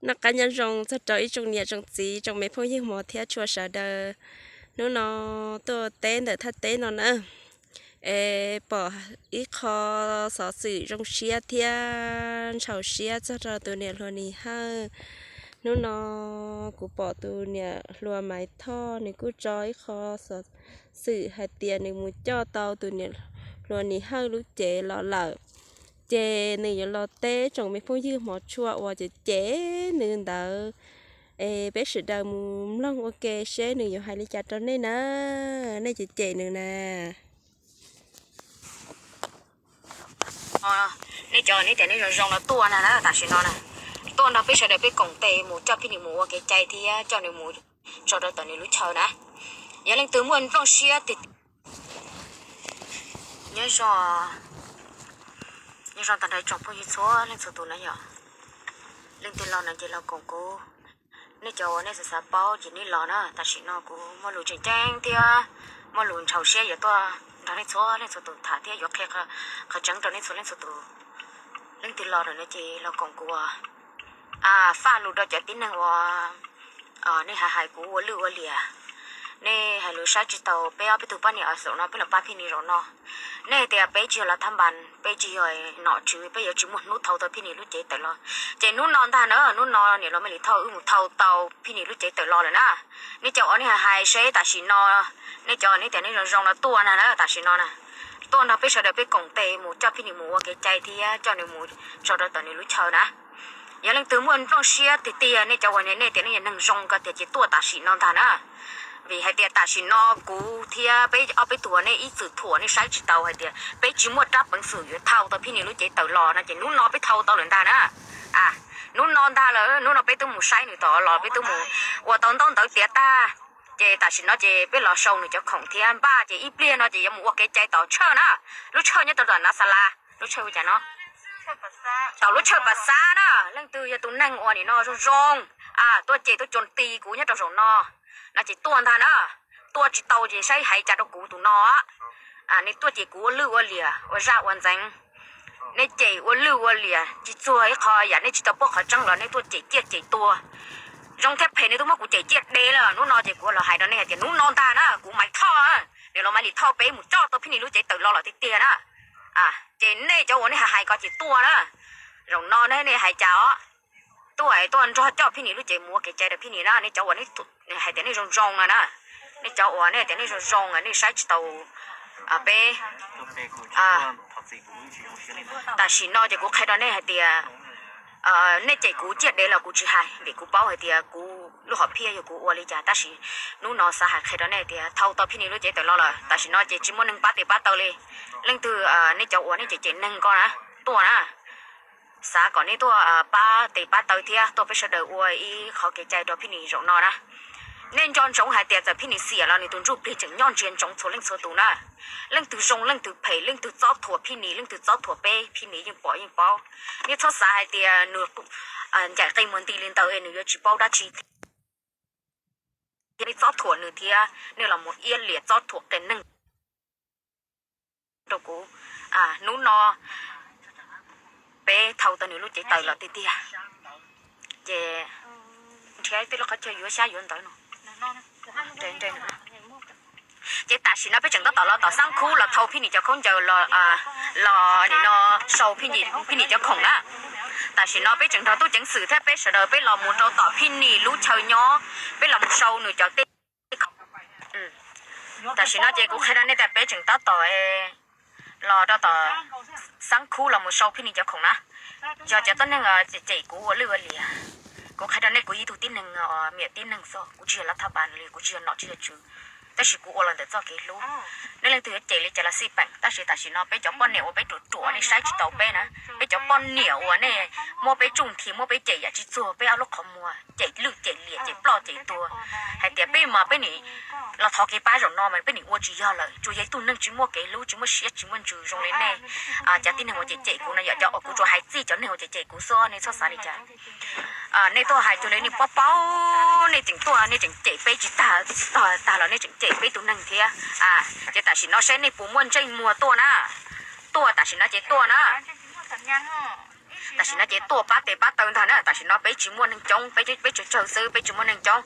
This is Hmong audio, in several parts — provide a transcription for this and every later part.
Noj qab nyob zoo txog rau ib tsoom niam tsoom txiv tsoom me phooj ywg hmov thiab tshua sawv daws. Hnub no tuaj teb ntawm thaj teb no na, es pom ib qho xov xwm zoo siab thiab ntshaus siab txog rau tus niam hluas Nis Hawj. Hnub no kuv pom tus niam hluas Maiv Thoj nws kuj tso ib qho xov xwm hais tias nws mus coj tau tus niam hluas Nis Hawj lub cev los lawm. Ces nws yuav los teb tsoom me phooj ywg hmov tshua uas cem cem nws ntawd. Es peb sawv daws mus mloog ua ke seb nws yuav hais li cas rau nej na. Nej cem cem nws na. Nej cov nej tias nej zoo zoo no tuaj na, tam sim no na, tuaj nrog peb sawv daws peb koom tes mus coj Phij Nis mus ua kev cai thiab coj nws mus tso rau tom nws lub chaw na. Yog leej twg muaj nplooj siab tiag tiag, nyob zoo, nyob zoo tag nrho tsoom phooj ywg txhua leej txhua tus na yom. Leej twg los no ces los koom kuv. Nej cov uas nej xav xav paub ces nej los na, tam sim no kuv muaj lus tseem ceeb thiab muaj lus ntshaus siab yuav tuaj nrog nej txhua leej txhua tus tham thiab yuav qhia qhov tseeb rau nej txhua leej txhua tus. Leej twg los lawm no ces los koom kuv, faj lus rau cov tib neeg uas nej hais hais kuv ua lwj ua liam. Nej hais lus saib tsis taus peb ob peb tug poj niam uas zaum no peb los pab Phij Nis zaum no. Nej hais tias peb tsis yog lav thab npas, peb tsis yog nom tswv, peb yuav tsis muaj hnub thau tau Phij Nis lub cev tawm los. Ces hnub no ntag na, hnub no niam hluas Maiv Lis Thoj wb mus thau tau Phij Nis lub cev tawm los lawm na. Nej cov uas nej hais hais seb tam sim no, nej cov nej tias nej zoo zoo no tuaj na, tam sim no na, tuaj nrog peb sawv daws peb koom tes mus coj Phij Nis mus ua kev cai thiab coj nws mus tso rau tom nws lub chaw na. Yog leej twg muaj nplooj siab tiag tiag, nej cov uas nej tias nej yog neeg zoo ko tiag ces tuaj tam sim no ntag na. Vim hais tias tam sim no kuv thiab peb ob peb tug uas nej ib txwm thuam nej saib tsis taus hais tias peb tsis muaj rab peev xwm yuav thau tau Phij Nis lub cev tawm los no ces hnub no peb thau tau lawm ntag na. Hnub no ntag lawm, hnub no peb twb mus saib nws tod los peb twb mus ua tau ntaub ntawv tiav tag. Ces tam sim no ces peb los sau nws cov khoom thiab npaj ces ib pliag no ces yuav mus ua kev cai tom Tshawj na. Lub Tshawj nyob rau tom Nav Xa Las, lub Tshawj ua cas no, tom lub Tshawj Pas Xab na. Leej twg yog tus neeg uas nim no zoo zoo tuaj cem tuaj cuag ti kuv nyob rau zaum no, no ces tuaj ntag na. Tuaj tsis tau ces saib hais cas rau kuv tus no. Nej tuaj cem kuv ua lwj ua liam ua zaj ua ntxeev, nej cem ua lwj ua liam tsis txuag ib qho yam, nej tsis tau paub qhov tseeb los nej tuaj cem ciaj cem tuag. Zoo thiab phem nej twb muab kuv cem ciaj deb lawm, hnub no ces kuv los hais rau nej hais tias hnub no ntag na, kuv Maiv Thoj, niam hluas Maiv Lis Thoj peb mus coj tau Phij Nis lub cev tawm los lawm tiag tiag na. Ces nej cov uas nej hais hais ko ces tuaj na. Zaum no ne nej hais cas os, tuaj tuaj nrog coj Phij Nis lub cev mus ua kev cai rau Phij Nis na, nej cov uas hais tias nej zoo zoo no na. Nej cov uas nej tias nej zoo zoo, nej saib tsis taus peb. Tam sim no ces kuv qhia rau nej hais tias nej cem kuv ciaj deb los kuv tsis hais vim kuv paub hais tias kuv lub hom phiaj yog kuv ua li cas, tab sis hnub no xav hais qhia rau nej tias thau tau Phij Nis lub cev tawm los lawm, tam sim no ces tsis muaj neeg pab tes pab taw li. Leej twg nej cov uas nej cem cem neeg ko na, tuaj na, xav kom nej tuaj pab tes pab taw thiab tuaj peb sawv daws ua ib qho kev cai rau Phij Nis zaum no na. Nej nco ntsoov hais tias txawm Phij Nis xiam los nws tus ntsuj plig tseem nyob ntsia ntsoov txhua leej txhua tus na. Leej twg zoo leej twg phem, leej twg txob thuam Phij Nis, leej twg txob thuam peb, Phij Nis yeej pom yeej paub. Nej txhob xav hais tias nws ncaim qe muag nti li ntawd es nws yuav tsis paub dab tsi thiab. Nej txob thuam nws thiab nej los mus iab liam txob thuam qias neeg rau kuv. Hnub no peb thau tau nws lub cev tawm los tiag tiag, ces nrhiav tej lub qhov chaw yuav xyab yuav ntawv no. Ces tam sim no peb tseem tab tom los tom Xab Khub los thau Phij Nis cov khaub ncaws los, los nim no sau Phij Nis cov khoom na. Tam sim no peb tseem nrog tub ceev xwm thiab peb sawv daws peb los mus rau tom Phij Nis lub chaw nyob, peb los mus sau nws cov tej. Tam sim no ces kuv qhia rau nej tias peb tseem tab tom los rau tom Xab Khub los mus sau Phij Nis cov khoom na. Yog cov tuab neeg cem kuv ua lwj ua liam, kuv qhia rau nej kuv yog ib tug tib neeg, miam tib neeg xwb, kuv tsis yog lav thab npas li, kuv tsis yog nom tsis yog tswv, tab sis kuv ua los ntawm txoj kev hlub. Nej leej twg yuav cem li cas los xij peem, tab sis tam sim no peb cov poj niam uas peb ruam ruam nej saib tsis taus peb na, peb cov poj niam uas nej muab peb tsuj nthi muab peb cem yam tsis txuag peb ob lub qhov muag, cem lwj cem liam cem ploj cem tuag, hais tias peb mas peb nim los thov kev pab zaum no mas peb nim ua tsis yog lawm, tsuas yog ib tug neeg tsis muaj kev hlub tsis muaj siab tsis muaj ntsws zoo li nej. Cov tib neeg uas cem cem kuv no yom, cov uas kuv tsuas hais txij cov neeg uas cem cem kuv xwb, nej txhob xav li cas. Nej tuaj hais cuag li nej paub paub, nej tseem tuaj nej tseem cem peb tsis tag, tag los nej tseem cem peb tus neeg thiab. Ces tam sim no seb nej puas muaj ntsej muag tuaj na, tuaj tam sim no ces tuaj na. Tam sim no ces tuaj pab tes pab taw ntag na, tam sim no peb tsis muaj neeg coob, peb peb tsawg tsawg xwb, peb tsis muaj neeg coob.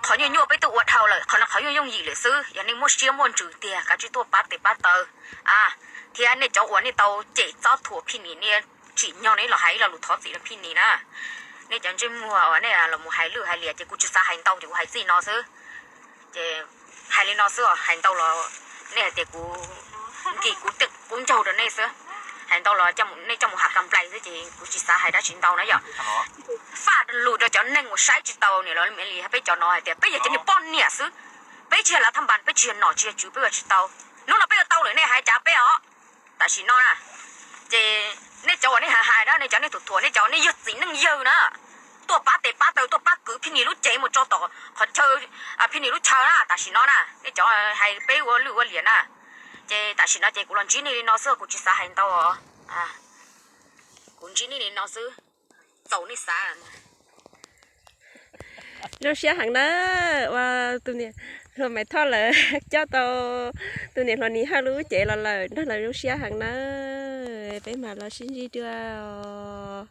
Qhov nyuaj nyuaj peb twb ua dhau lawm, qhov no qhov yooj yooj yim lawm xwb. Yog nej muaj siab muaj ntsws tiag kav tsij tuaj pab tes pab taw. Thiab nej cov uas nej tau cem txob thuam Phij Nis, nej tsim nyog nej los hais ib lo lus thov txim rau Phij Nis na. Nej cov ntsej muag uas nej los mus hais lwj hais liam ces kuv tsis xav hais ntau ces kuv hais txij no xwb. Ces hais li no xwb os, hais ntau los nej hais tias kuv nkim kuv ncaug rau nej xwb. Hais ntau los nej coj mus hav kam nplais xwb ces kuv tsis xav hais dab tsi ntau na yom. Faj lus rau cov neeg uas saib tsis tau nim no li peb cov no hais tias peb yog cov niag poj niam xwb, peb tsis yog lav thaj npas, peb tsis yog nom tsis yog tswv, peb ua tsis tau. Hnub no peb ua tau lawm nej hais cas peb os. Tam sim no na, ces nej cov uas nej hais hais na, nej cov nej thuam thuam, nej cov nej yog txiv neej yawg na, tuaj pab tes pab taw, tuaj pab kwv Phij Nis lub cev mus tso tom qhov chaw, Phij Nis lub chaw na. Tam sim no na nej cov hais peb ua lwj ua liam na, ces tam sim no ces kuv los ntsib nej li no xwb, kuv tsis xav hais ntau os. Kuv ntsib nej li no xwb, txaus nej xav. Zoo siab heev na, ua tus niam hluas Maiv Thoj lawv coj tau tus niam hluas Nis Hawj lub cev los lawm, nrog lawv zoo siab heev na. Peb mam los sib ntsib dua os.